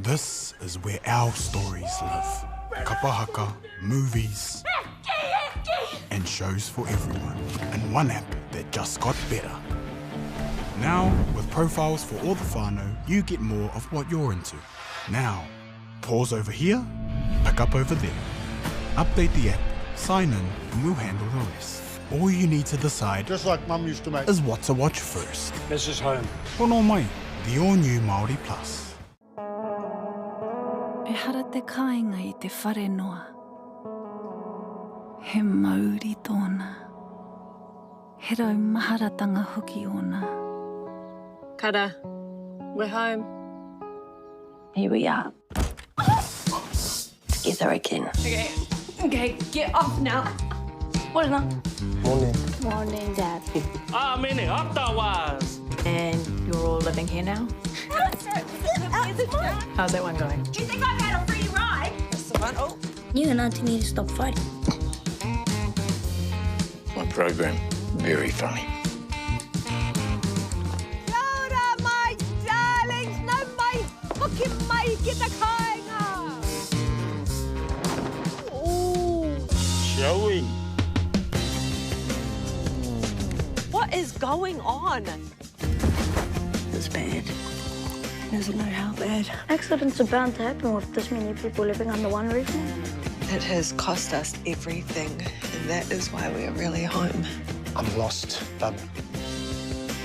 This is where our stories live. Kapa haka, movies, and shows for everyone. And one app that just got better. Now, with profiles for all the whānau, you get more of what you're into. Now, pause over here, pick up over there. Update the app, sign in, and we'll handle the rest. All you need to decide Just like Mum used to make. is what to watch first. This is home. Pono mai, the all-new Māori Plus. Ehara te kāinga i te whare noa. He mauri tōna. He rau maharatanga hoki ōna. Kara, we're home. Here we are. Together again. Okay, okay, get off now. Morena. Morning. Morning, Dad. Ah, mene, was. And you're all living here now? How's that one going? Do you think I've had a free ride? That's the one. Oh. You and Auntie need to stop fighting. My program, very funny. Kia ora, my darlings. Nau mai, hoki mai ki te kāinga. Ooh. Shall we? What is going on? It's bad. He doesn't know how bad. Accidents are bound to happen with this many people living under one roof now. It has cost us everything, and that is why we are really home. I'm lost, Bub.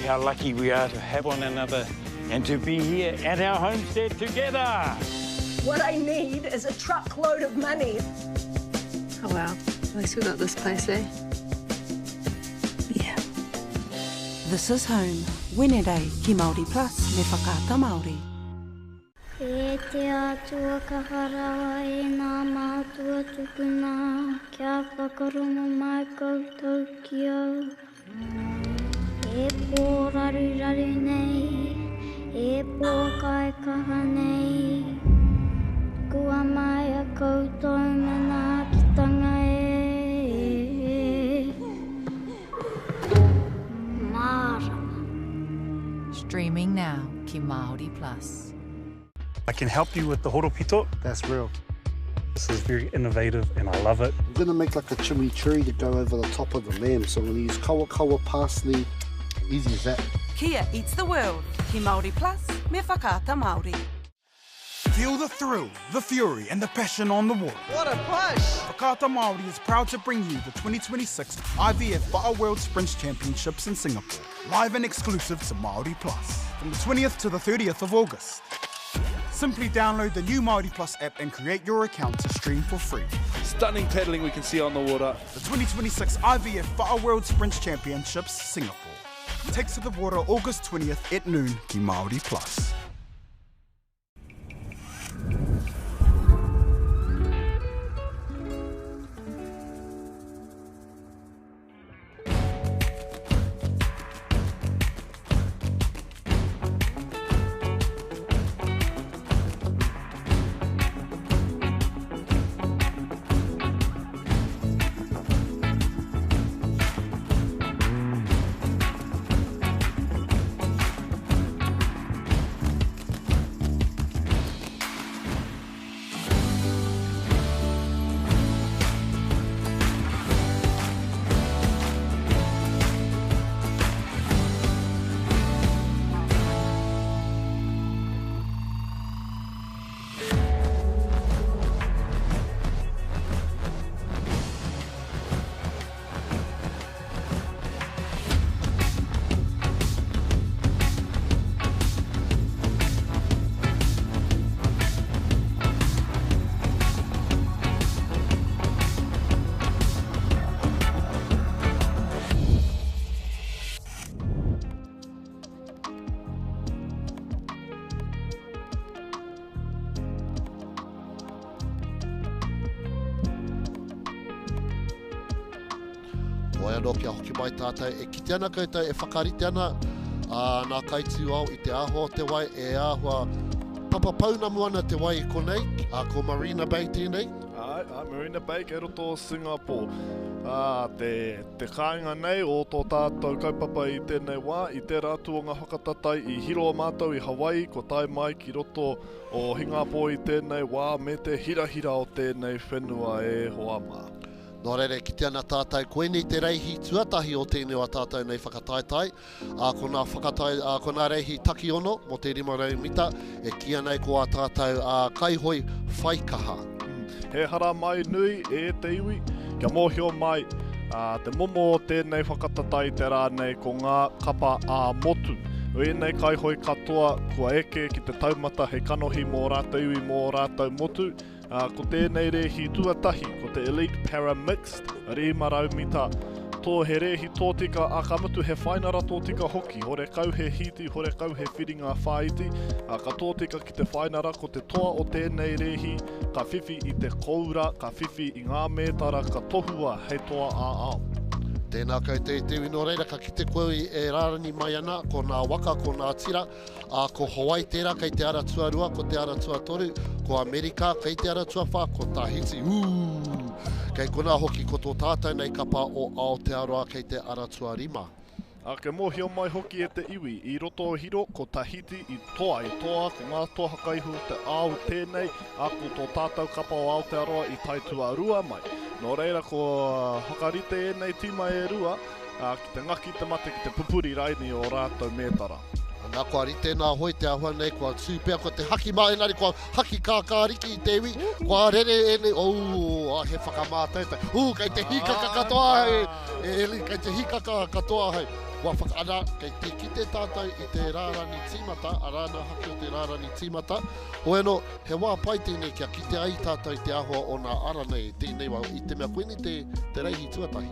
How lucky we are to have one another and to be here at our homestead together. What I need is a truckload of money. Oh, well. At least we got this place, eh? Yeah. This is home. Wenerei ki Māori Plus me Whakaata Māori. E te Atua kaha rawa e ngā mātua tukuna, kia whakarongo mai koutou ki au. E pōraruraru nei, e pōkaikaha nei, kua mai a koutou manaakitanga e. Mārama. Streaming now ki Māori Plus. I can help you with the horopito. That's real. This is very innovative and I love it. I'm gonna make like a chimichurri to go over the top of the lamb. So I'm gonna use kawakawa, parsley, easy as that. Kia eats the world. Ki Māori Plus, me Whakaata Māori. Feel the thrill, the fury, and the passion on the water. What a push! Whakaata Māori is proud to bring you the 2026 IVF Wha'a World Sprints Championships in Singapore, live and exclusive to Māori Plus, from the 20th to the 30th of August. Simply download the new Māori Plus app and create your account to stream for free. Stunning paddling we can see on the water. The 2026 IVF Wha'a World Sprints Championships, Singapore. Takes to the water August 20th at noon, ki Māori Plus. Hoi anō kia hoki mai tātou e kite ana koutou e whakarite ana a nā kaitūao i te āhua o te wai e āhua papa pounamu ana te wai i konei, a ko Marina Bay tēnei. Āe, āe, Marina Bay kei roto o Singapore. Ā, te, te kāinga nei o tō tātou kaupapa i tēnei wā, i tērā atu o ngā whakatatae i Hilo mātou i Hawaii, kua tae mai ki roto o Hingapō i tēnei wā me te hirahira o tēnei whenua e hoa mā. Nō reira e kite ana tātou koinei te reihi tuatahi o tēnei o a tātou nei whakataetae, ā, ko nā whakatae, ā, ko nā reihi takiono mō te 500 mita e kīia nei ko ā tātou, ā, kaihoe whaikaha. He haramai nui e te iwi, kia mōhio mai, ā, te momo o tēnei whakatatae i te rā nei ko ngā kapa ā-motu. Ēnei kaihoe katoa kua eke ki te taumata hei kanohi mō rātou iwi, mō rātou motu, Ā, ko tēnei rēhi tuatahi, ko te Elite Para Mixed, 500 mita. Tō he rēhi tōtika, ā, ka mutu he whainara tōtika hoki, horekau he hīti, horekau he whiringa whāiti, ā, ka tōtika ki te whainara, ko te toa o tēnei rēhi, ka whiwhi i te koura, ka whiwhi i ngā mētara ka tohua hei toa ā-ao. Tēnā koutou e te iwi, nō reira ka kite koe e rārani mai ana, ko nā waka, ko nā tira, Ā, ko Hawaii tērā kei te ara tuarua, ko te ara tuatoru, ko Amerika kei te ara tuawhā, ko Tahiti, ū! Kei konā hoki ko tō tātou nei kapa o Aotearoa kei te ara tuarima. Ā, kia mōhio mai hoki e te iwi, i roto o Hiro, ko Tahiti i toa, i toa, ko ngā toa whakaihu o te ao tēnei, ā, ko tō tātou kapa o Aotearoa i tae tuarua mai. Nō reira, kua whakarite ēnei tīma e rua, ā, ki te ngaki te mate, ki te pupuri raini o rātou mētara. Ana, kua rite nā hoi te āhua nei, kua tū pea ko te haki mā, engari kua haki kākāriki i te iwi, kua rere ēnei, ō, he whakamātautau, ū, kei te hīkaka katoa ahau, e Eli, kei te hīkaka katoa ahau. Kua whaka, ana, kei te kite tātou i te rārani tīmata, arā nā haki o te rārani tīmata, hoi anō, he wā pai tēnei kia kite ai tātou i te āhua o nā ara nei, tēnei wā, i te mea koinei te, te reihi tuatahi.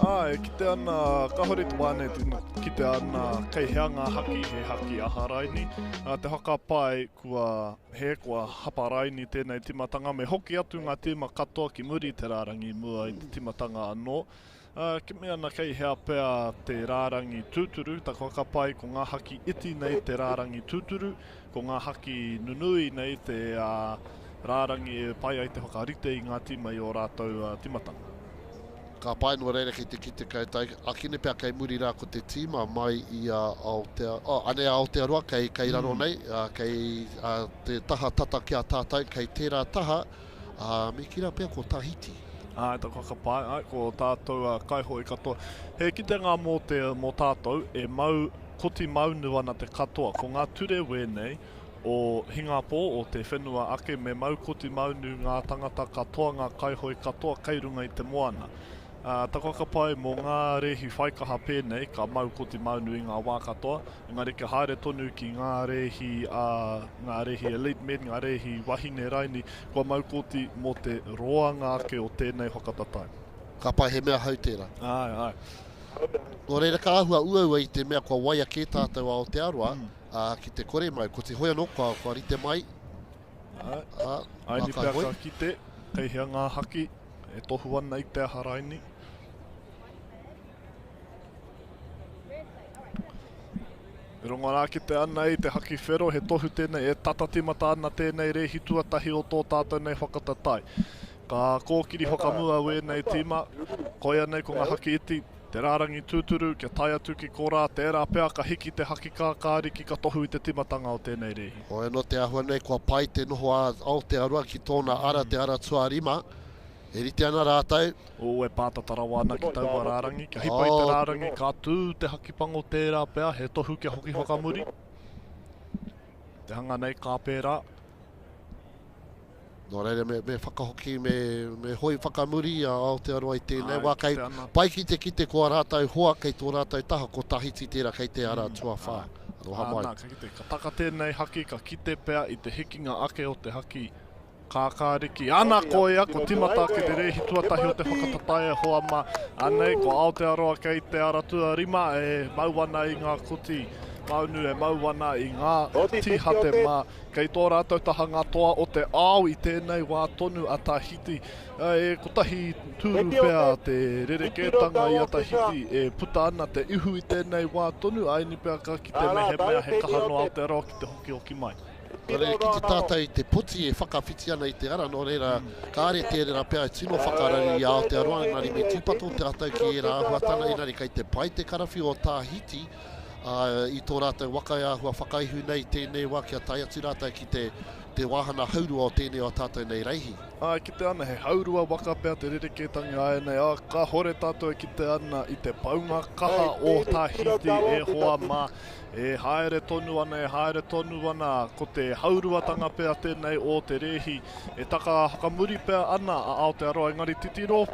Ā, e kite ana, kāhore te wā nei tino kite ana kei hea ngā haki, he haki aha raini. Ā, te whakapae kua hē, kua hapa raini tēnei timatanga, me hoki atu ngā tīma katoa ki muri i te rārangi i mua i te timatanga anō. Ā, kimi ana kei hea pea te rārangi tūturu, taku whakapae ko ngā haki iti nei te rārangi tūturu, ko ngā haki nunui nei te rārangi e pai ai te whakarite i ngā tīma i ō rātou timatanga. Ka pai nō reira ki te kite koutou, akene pea kei muri rā ko te tīma mai i a Aotea, oh, anei a Aotearoa kei, kei raro nei, kei te taha tata ki a tātou, kei tērā taha, ā, me kī rā pea ko Tahiti. Āe, taku whakapae, āe, ko tātou kaihoe katoa. He kitenga mō te, mō tātou, e mau koti maunu ana te katoa. Ko ngā ture wēnei, o Hingapō, o te whenua ake, me mau koti maunu ngā tangata katoa, ngā kaihoe katoa kei runga i te moana. Ā, taku whakapae mō ngā rēhi whaikaha pēnei, ka mau koti maunu i ngā wā katoa, engari kia haere tonu ki ngā rēhi, ā, ngā rēhi elite men, ngā rēhi wahine raini, kua mau koti mō te roanga ake o tēnei whakatatau. Ka pai, he mea hou tērā. Āe, āe. Nō reira, ka āhua uaua i te mea kua waia kē tātou a Aotearoa, Ā, ki te kore mau, ko te hoi anō, kua, kua rite mai, ā, ngā kai hoi. Ka kite, kei hea ngā haki, e tohu ana i te aha raini. E rongo rā ki te ana i te haki whero, he tohu tēnei, e tata timata ana tēnei rēhi tuatahi o tō tātou nei whakatatae. Ka kōkiri whakamua wēnei tīma, koia nei ko ngā haki iti, Te rārangi tūturu, kia tae atu ki korā, tērā pea ka hiki te haki kākāriki ka tohu i te timatanga o tēnei rēhi. Hoi anō te āhua nei kua pai te noho a Aotearoa ki tōna ara, te ara tuarima. E rite ana rātou. Ū, e pātata rawa ana ki taua rārangi. Kia hipa i te rārangi, ka tū te haki pango tērā pea, he tohu kia hoki whakamuri. Te hanga nei ka pērā. Nō reira, me, me whakahoki, me, me hoi whakamuri a Aotearoa i tēnei wā. Kei pai ki te kite ko ā rātou hoa kei tō rātou taha, ko Tahiti tērā kei te ara tuawhā. Aroha mai. Nā, ka kite, ka taka tēnei haki, ka kite pea i te hikinga ake o te haki kākāriki. Ana, koia, ko timata ake te rēhi tuatahi o te whakatatae e hoa mā. Anei, ko Aotearoa kei te ara tuarima e mau ana i ngā koti maunu, e mau ana i ngā tīhate mā. Kei tō rātou taha ngā toa o te ao i tēnei wā tonu a Tahiti. E kotahi tūru pea te rerekētanga i a Tahiti e puta ana te ihu i tēnei wā tonu, aini pea ka kite mehemea he kaha noa Aotearoa ki te hokihoki mai. Nō reira, kite tātou i te poti e whakawhiti ana i te ara, nō reira, kāre tērā pea e tino whakararu i a Aotearoa, engari me tūpato tātou ki ērā āhuatanga, engari kei te pai te karawhiu o Tāhiti, ā, i tō rātou waka e āhua whakaihu nei i tēnei wā kia tae atu rātou ki te, te wāhanga haurua o tēnei o ā tātou nei reihi. Ā, e kite ana he haurua waka pea te rerekētanga āianei, ā, kāhore tātou e kite ana i te paunga kaha o Tahiti e hoa mā. E haere tonu ana, e haere tonu ana, ko te hauruatanga pea tēnei o te rēhi. E taka whakamuri pea ana a Aotearoa, engari titiro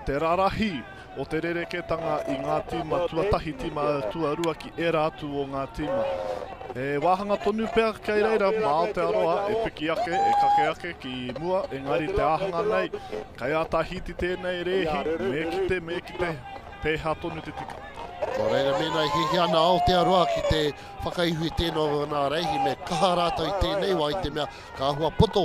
te rarahi o te rerekētanga i ngā tīma tuatahi, tīma tuarua ki ērā atu o ngā tīma. He wāhanga tonu pea kei reira mā Aotearoa e piki ake, e kake ake ki mua, engari te āhanga nei, kei a Tahiti tēnei rēhi, me kite, me kite, pēhea tonu te tika. Nō reira, mēnā e hiahia ana a Aotearoa ki te whakaihu i tēnā o ngā reihi, me kaha rātou i tēnei wā i te mea ka āhua poto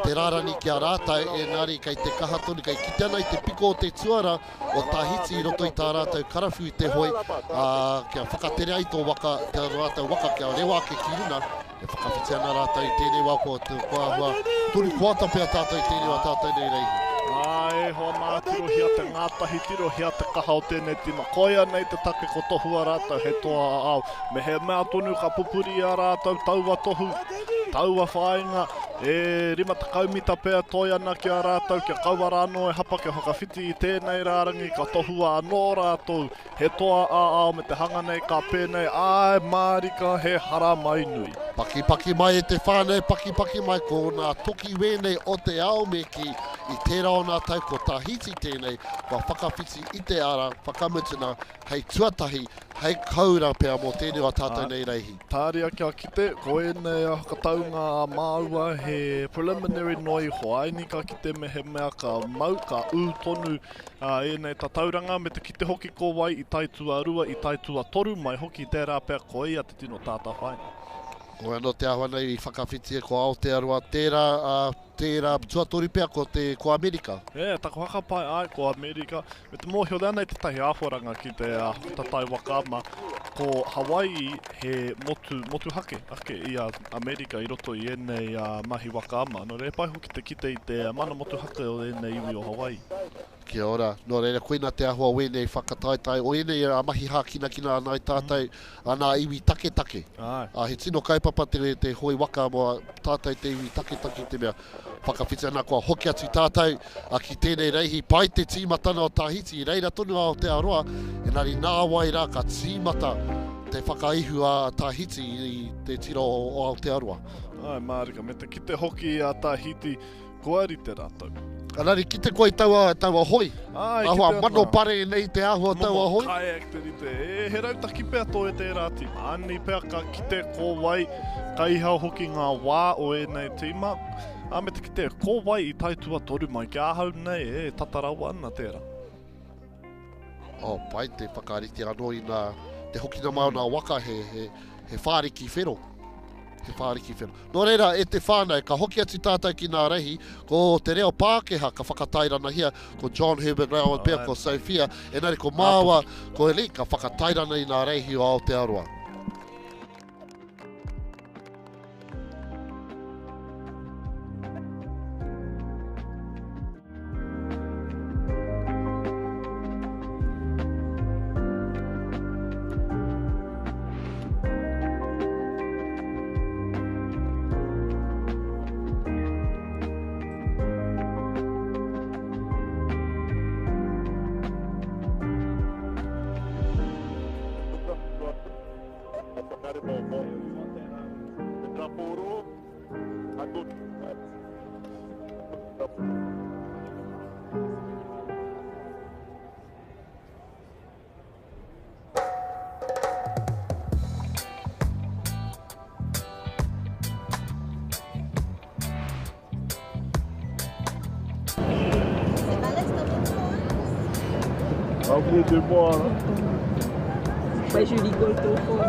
te rārani ki a rātou, engari kei te kaha tonu, kei kite ana i te piko o te tuara o Tahiti i roto i tā rātou karawhiu i te hoe, ā, kia whakatere ai tō waka, tā rātou waka kia rewa ake ki runa, e whakawhiti ana rātou i tēnei wā, ko te āhua toru koata pea tātou i tēnei wā tātou nei reihi. Ā, e hoa mā, tirohia te ngātahi, tirohia te kaha o tēnei tīma. Koia nei te take ko tohua rātou he toa a ao. Me he mea tonu ka pupuri i a rātou taua tohu, taua whāinga, e 50 mita pea toe ana ki a rātou, kia kaua rānō e hapa kia whakawhiti i tēnei rārangi, ka tohua anō rātou. He toa ā-ao me te hanga nei ka pēnei, āe mārika he haramai nui. Pakipaki mai e te whānau, pakipaki mai ko nā toki wēnei o te ao me kī, i tērā o nā tau ko Tahiti tēnei kua whakawhiti i te ara whakamutuna hei tuatahi, hei koura pea mō tēnei o a tātou nei reihi. Tāria kia kite, ko ēnei whakataunga a māua he preliminary noa iho, āini ka kite mehemea ka mau, ka ū tonu Ā, ēnei tatauranga, me te kite hoki ko wai i tae tuarua, i tae tuatoru mai hoki, tērā pea ko ia te tino tātāwhāinga. Koe anō te āhua nei i whakawhitia ko Aotearoa tērā, ā, tērā tuatoru pea ko te, ko Amerika. Ē, taku whakapae, āe, ko Amerika. Me te mōhio rānei tētahi āhuaranga ki te whakataetae waka ama, ko Hawaii he motu motuhake ake i a Amerika i roto i ēnei mahi waka ama. Nō reira, he pai hoki te kite i te mana motuhake o ēnei iwi o Hawaii. Kia ora. Nō reira, koina te āhua o ēnei whakataetae, o ēnei mahi hākinakina a ngāi tātou, a ngā iwi taketake. Āe. Ā, he tino kaupapa te, te hoe waka mō tātou te iwi taketake i te mea whakawhiti ana kua hoki atu tātou ki tēnei reihi pai te tīmatana o Tahiti, i reira tonu a Aotearoa, engari nāwai rā ka tīmata te whakaihu a Tahiti i te tira o Aotearoa. Āe mārika, me te kite hoki i a Tahiti, Kua rite ratou. Engari kite koe i taua, taua hoi. Āe, Āhua kite ana. mano pare nei te āhua o taua Momo hoi. kayak te rite. E, he rautaki pea tō e tērā tīma. Anei pea ka kite ko wai, ka iha hoki ngā wā o ēnei tīma. Ā, me te kite, ko wai i tae tuatoru mai ki ahau nei, e, tata rawa ana tērā. Oh, pai te whakarite anō i ngā, te hokina mai o ngā waka he, he, he whāriki whero. He whāriki whero. Nō reira, e te whānau, ka hoki atu tātou ki ngā reihi, ko te reo Pākehā ka whakatairanahia, ko John Herbert rāua pea ko Sophia, engari ko māua, ko Elite, ka whakatairana i ngā reihi o Aotearoa. De boire. Ouais, je rigole trop fort.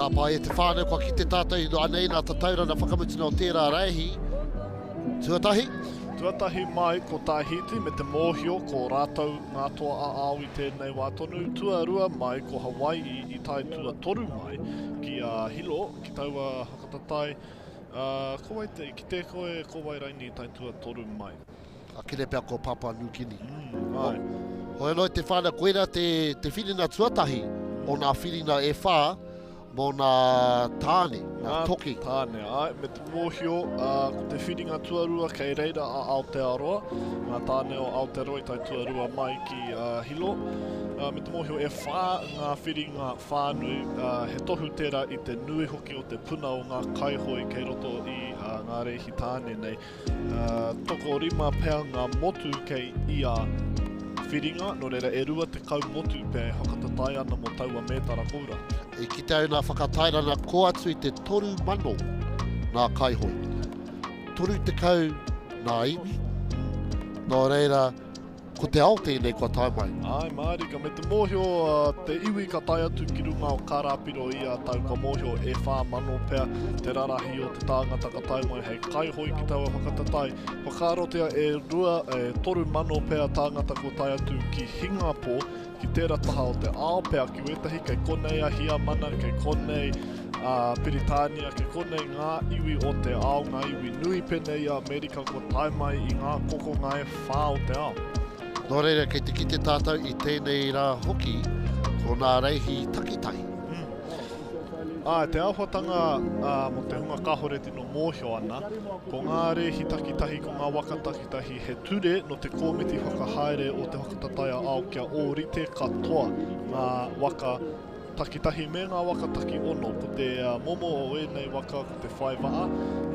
Ka pai e te whānau, kua kite tātou i anei nā tataurana whakamutuna o tērā rēhi. Tuatahi. Tuatahi mai ko Tahiti me te mōhio ko rātou ngā toa ā-ao i tēnei wā tonu. Tuarua mai ko Hawaii i tae tuatoru mai ki a Hilo ki taua whakatatae. Ko wai te, kite koe ko wai raini i tae tuatoru mai? Akene pea ko Papua New Guinea. Mm, ai. Hoi anō te whānau, koira te, te whiringa tuatahi o ngā whiringa e whā mō ngā tāne, ngā toki. Tāne, ai, me te mōhio, ko te whiringa tuarua kei reira a Aotearoa, ngā tāne o Aotearoa i tae tuarua mai ki Hilo. Me te mōhio e whā ngā whiringa whānui, he tohu tērā i te nui hoki o te puna o ngā kaihoe kei roto i ngā rēhi tāne nei. Tokorima pea ngā motu kei ia whiringa, nō reira e 20 motu pea e whakatatae ana mō taua mētara koura. I kite au nā whakatairanga kō atu i te 3,000 ngā kaihoe. 30 ngā iwi, nō reira Ko te ao tēnei kua tae mai. Āe mārika, me te mōhio te iwi ka tae atu ki runga o Karāpiro ia tau kua mōhio e 4,000 pea te rarahi o te tāngata ka tae mai hei kaihoi ki taua whakatatae. Whakaarotia e rua, e 3,000 pea tāngata kua tae atu ki Hingapō, ki tērā taha o te ao pea ki wētahi kei konei a Hiamana, kei konei a Piritānia, kei konei ngā iwi o te ao, ngā iwi nui pēnei i a Amerika kua tae mai i ngā kokonga e whā o te ao. Nō reira, kei te kite tātou i tēnei rā hoki, ko ngā reihi takitahi. Āe, te āhuatanga mō te hunga kāhore tino mōhio ana, ko ngā rēhi takitahi, ko ngā waka takitahi, he ture nō te kōmiti whakahaere o Te Whakatataia Ao kia ōrite katoa ngā waka takitahi me ngā waka takiono. Ko te momo o ēnei waka ko te whai va'a,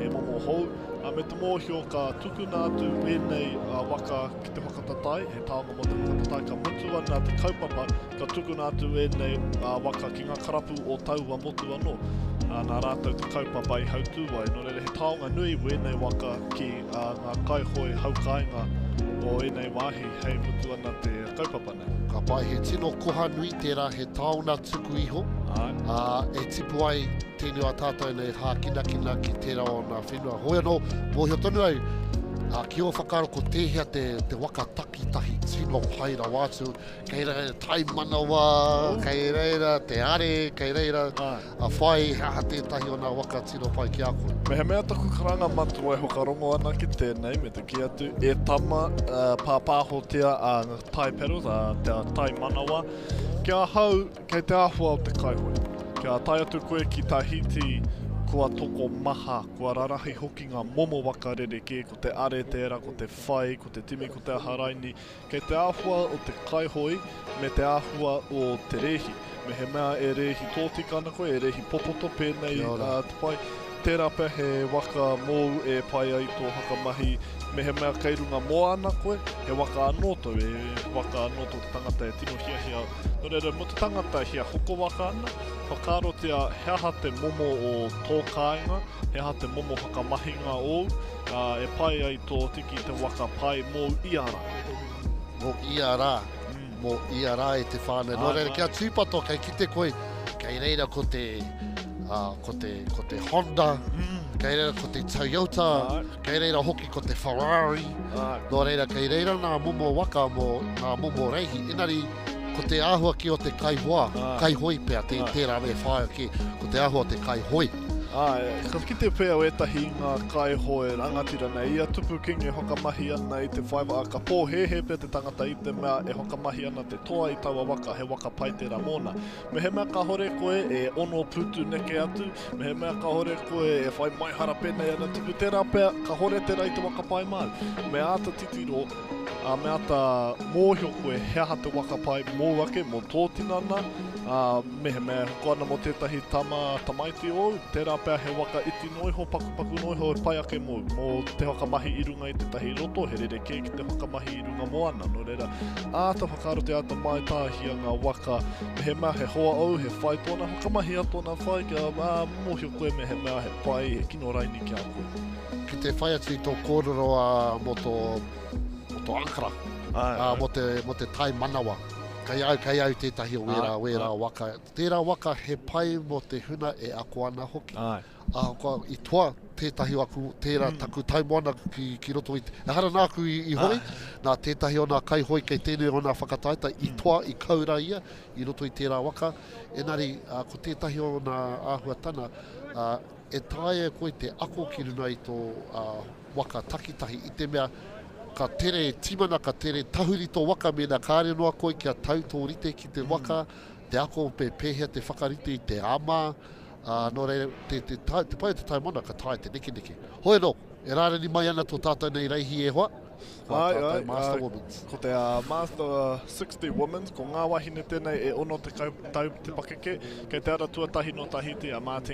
he momo hou, me te mōhio ka tukuna atu ēnei waka ki te whakatatae, he taonga mō te whakatatae, ka mutu ana te kaupapa, Ka tukuna atu ēnei waka ki ngā karapu o taua motu anō, nā rātou te kaupapa i hautū ai. Nō reira, he taonga nui wēnei waka ki ngā kaihoe haukāinga o ēnei wāhi hei mutu ana te kaupapa nei. Ka pai, he tino koha nui tērā, he taonga tuku iho, ā, e tipu ai tēnei o ā tātou nei hākinakina ki tērā o ngā whenua. Hoi anō, mōhio tonu au, ā, ki ō whakaaro ko tēhea te, te waka takitahi tino pai rawa atu, Kei reira tai manawa, kei reira te are, kei reira a whai, he aha tētahi o nā waka tino pai ki a koe? Mehemea taku karanga matua e whakarongo ana ki tēnei, me te kī atu, e tama, pāpāhotia a Tai Paddles, a te tai manawa, ki ahau, kei te āhua o te kaihoe. Kia tae atu koe ki Tahiti, kua tokomaha, kua rarahi hoki ngā momo waka rerekē, ko te are tērā, ko te whai, ko te timi, ko te aha raini, Kei te āhua o te kaihoe me te āhua o te rēhi. Mehemea e rēhi tōtika ana koe, e rēhi popoto pēnei te pai, tērā pea he waka mōu e pai ai tō whakamahi. Mehemea kei runga moana koe, he waka anō tōu, he waka anō tō te tangata e tino hiahia. Nō reira, mō te tangata e hia hoko waka ana, whakaarotia he aha te momo o tō kāinga, he aha te momo whakamahinga ōu, ā, e pai ai tō tiki te waka pai mōu ia rā. Mō ia rā, mō ia rā e te whānau. Nō reira, kia tūpato, kei kite koe, kei reira ko te, ā, ko te, ko te Honda, kei reira ko te Toyota, kei reira hoki ko te Ferrari. Nō reira, kei reira ngā momo waka mō ngā momo reihi. Engari, ko te āhua ki o te kaihoa, kaihoi pea, tē, tērā me whāia kē, ko te āhua o te kaihoi. Āe, ka kite pea wētahi i ngā kaihoe rangatira nei, i a Tupu King e whakamahi ana i te whaiwaa, ka pōhēhē pea te tangata i te mea e whakamahi ana te toa i taua waka, he waka pai tērā mōna. Mehemea kāhore koe e ono pūtu neke atu, mehemea kāhore koe e whai maihara pēnei ana Tupu, tērā pea kāhore tērā i te waka pai māu. Me āta titiro, Ā, me āta mōhio koe he aha te waka pai mōu ake, mō tō tinana, ā, mehemea e hoko ana mō tētahi tama, tamaiti ōu, tērā pea he waka iti noa iho, pakupaku noa iho e pai ake mōu, mō te whakamahi i runga i tētahi roto, he rerekē ki te whakamahi i runga moana. Nō reira, āta whakaaro te āta mātāhia ngā waka, mehemea he hoa ōu, he whai tōna, whakamahia tōna whai kia, ā, mōhio koe mehemea he pai, he kino raini ki a koe. Ki te whai atu i tō kōrero, ā, mō tō, mō tō ankara, ā, mō te, mō te tae manawa. Kei au, kei au tētahi o wērā, wērā waka. Tērā waka he pai mō te huna e ako ana hoki. Ahakoa i toa tētahi o aku, tērā taku taimoana ki, ki roto i te, ehara nāku i, i hoe, nā tētahi o nā kaihoe kei tēnei o nā whakataetae i toa, i kaura ia i roto i tērā waka. Engari, ā, ko tētahi o nā āhuatana, ā, e taea e koe te ako ki runga i tō, ā, waka takitahi i te mea ka tere timana, ka tere tahuri tō waka mēnā kāre noa koe kia tau tō rite ki te waka, te ako me pēhea te whakarite i te ama, ā, nō reira, te, te, te, te pai o te tae moana ka taea te nekeneke. Hoi anō, e rārani mai ana tō tātou nei reihi e hoa, ko ā tātou Master Women's. Ko te Master 60 Women's, ko ngā wāhine tēnei e 60 tau te pakeke, kei te ara tuatahi nō Tahiti a Martine.